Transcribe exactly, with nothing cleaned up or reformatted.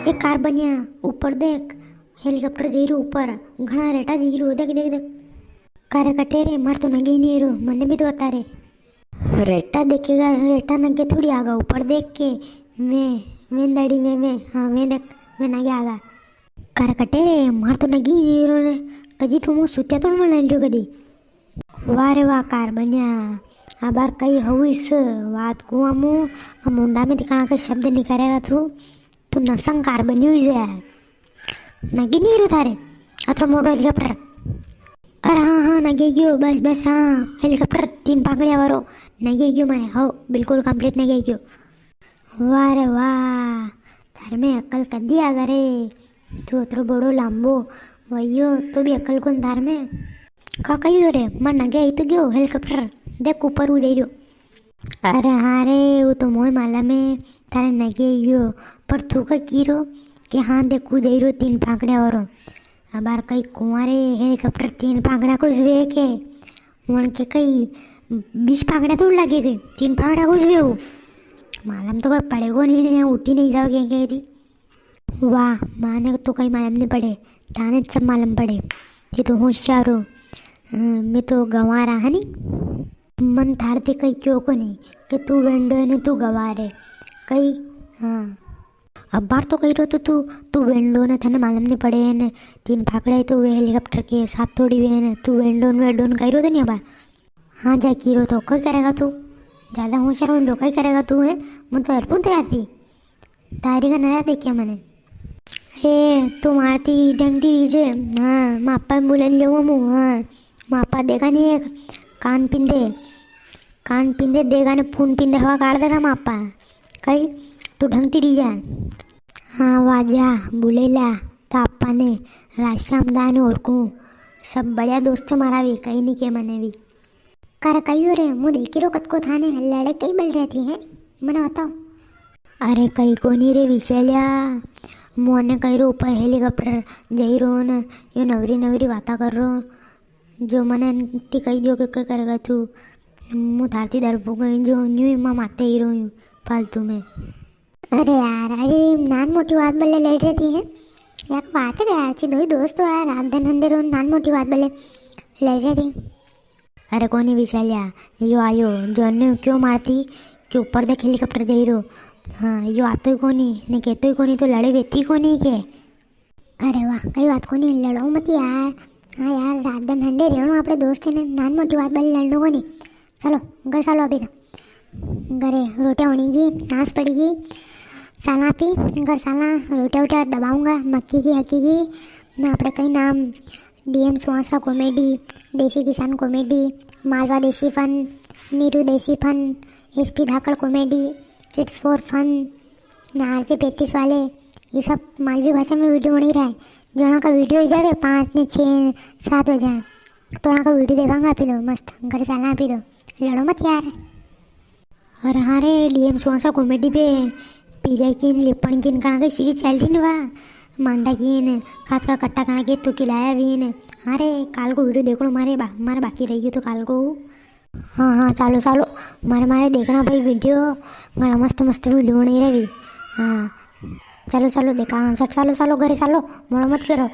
ए car बनिया, ऊपर देख, हेलीकॉप्टर जई रो ऊपर, घणा रेटा जई रो, देख, देख, देख। का रे कटे रे, मार तो नगे ही नी रो, मने भी तो बता रे। रेटा देखेगा, रेटा नगे थोड़ी आगा, ऊपर देख के, वे, वे दाड़ी वे, वे, हाँ, वे देख, वे नगे आगा। का रे कटे रे, मार तो नगे ही नी रो ने, कदी तो मूं सुत्या तो नी मले लियो कदी। वाह रे वाह, कार बनिया, अबार कई हुई इस बात को हमू, हम मुंडा में ठिकाना का शब्द निकालेगा तू, तू नसंग कार बनी हुई है यार। नगे नी रो थारे, अतरो मोटो हेलीकॉप्टर। अरे हाँ, हाँ, नगे गयो, बस, बस, हाँ, हेलीकॉप्टर तीन पांखड़िया वारो, नगे गयो मारे, हो, बिल्कुल complete नगे गयो। वाह रे वाह, थार में अकल कदी आ करे, तू अतरो बड़ो लांबो वयो तो भी अकल कोनी थार में। का कही हो रे, मार नगे आई तो गयो हेलीकॉप्टर, देख ऊपर ऊ जाई रह्यो। अरे हाँ रे, वो तो मोय मालूम है, थारे नगे आई गयो, पर तू का की रो कि हाँ देख ऊ जाई रह्यो तीन पांखड़िया वारो। अबार कई कुंवारे हेलीकॉप्टर तीन पांखड़ा को जुए के, वण के कई बीस पांखड़ा तो लागे गए, तीन पांखड़ा को जुए वो। मालूम तो कई पड़ेगो नी, उठी नी जाओगे कह दी। वाह, माने तो कई मालूम नी पड़े, थाने सब मालूम पड़े। ये तो होशियार हो। अ, मैं तो गंवारा है नी, मन थार ते कई क्यो कोनी कि तू वेंडो है ने तू गंवार है। कई, हाँ। अबार तो कही रो तो तू, तू वेंडो ने, थाने मालूम नी पड़े ने, तीन पांखड़ा ही तो वे हेलीकॉप्टर के साथ थोड़ी वे ने, तू वेंडो ने, वेंडो ने कही रो तो नी अबार। हाँ, जा की रो तो, कई करेगा तू? ज्यादा होशियार वेंडो, कई करेगा तू है? मैं तो हरपून तैयार थी। तारी का नया देखिया मने। ए, तू मारती डंडी जे, हाँ, मापा बुलन लेवो मु, हाँ, मापा देगा नी एक, कान पिंदे, कान पिंदे देगा ने, फून पिंदे हवा काट देगा मापा। कई, तू ढंगती रही जा। हाँ, वाजा, बुलेला, तापा ने, राशाम दान और कू, सब बढ़िया दोस्त है मारा भी, कई नी के मने भी। कर कहियो रे, मु देखी रो कतको थाने लड़े कई बल रहे थी हैं, मने बताओ। अरे कई कोनी रे विशालिया, मोने कही रो ऊपर हेलीकॉप्टर जाई रो ने, यो नवरी नवरी बाता कर रो, जो मने ती कही दियो के कई करेगा तू, मु थारती डरपो गई जो न्यू ही मां माते ही रो यूं फालतू में। अरे यार, अरे नान मोटी बात बल्ले लड़ रही थी है। यार बात है यार, अच्छी दो ही दोस्त हो यार, रात दिन हंडे रो नान मोटी बात बल्ले लड़ रही थी। अरे कोनी विशालिया, यो आयो, जो अन्ने क्यों मारती, के ऊपर देख हेलीकॉप्टर जाई रो। हाँ, यो आतो ही कोनी, ने कहतो ही कोनी, तो लड़े वेती कोनी के। अरे वाह, कई बात कोनी, लड़ो मत यार। हाँ यार, रात दिन हंडे रहणो आपणे दोस्त ने, नान मोटी बात बल्ले लड़नो कोनी। चलो, घर चालो अभी तो। घरे रोटियां होनी की, आस पड़ी की। साला पी, घर साला, रोटियां वोटियां दबाऊंगा, मक्की की, हकी की। ना आपणे कई नाम, डीएम सुवासरा कॉमेडी, देसी किसान कॉमेडी, मालवा देसी फन, नीरू देसी फन, एसपी धाकड़ कॉमेडी, किड्स फॉर फन, ना आरजे पैंतीस वाले, ये सब मालवी भाषा में वीडियो बनी रहा है। जोना का वीडियो ही जावे पाँच ने छः ने सात बजे, तो उनका वीडियो देखांगा आपी दो, मस्त घर चालना आपी दो, लड़ो मत यार। अरे हाँ रे, डीएम सुवासरा कॉमेडी पे पीरिया की न लिपण की न कणा के सीरीज चल रही न वा, मांडा की न खात का कट्टा कणा के तो किलाया भी न। हाँ रे, काल को वीडियो देखो मारे बा-, मारे बाकी रह गयो तो काल को। हाँ, हाँ, चालो, चालो। मारे, मारे देखना भाई वीडियो, घणा मस्त, मस्त वीडियो बनी रही। हाँ, चालो, चालो, देखा, हाँ, सट, चालो, चालो, घरे चालो, मोड़ा मत करो।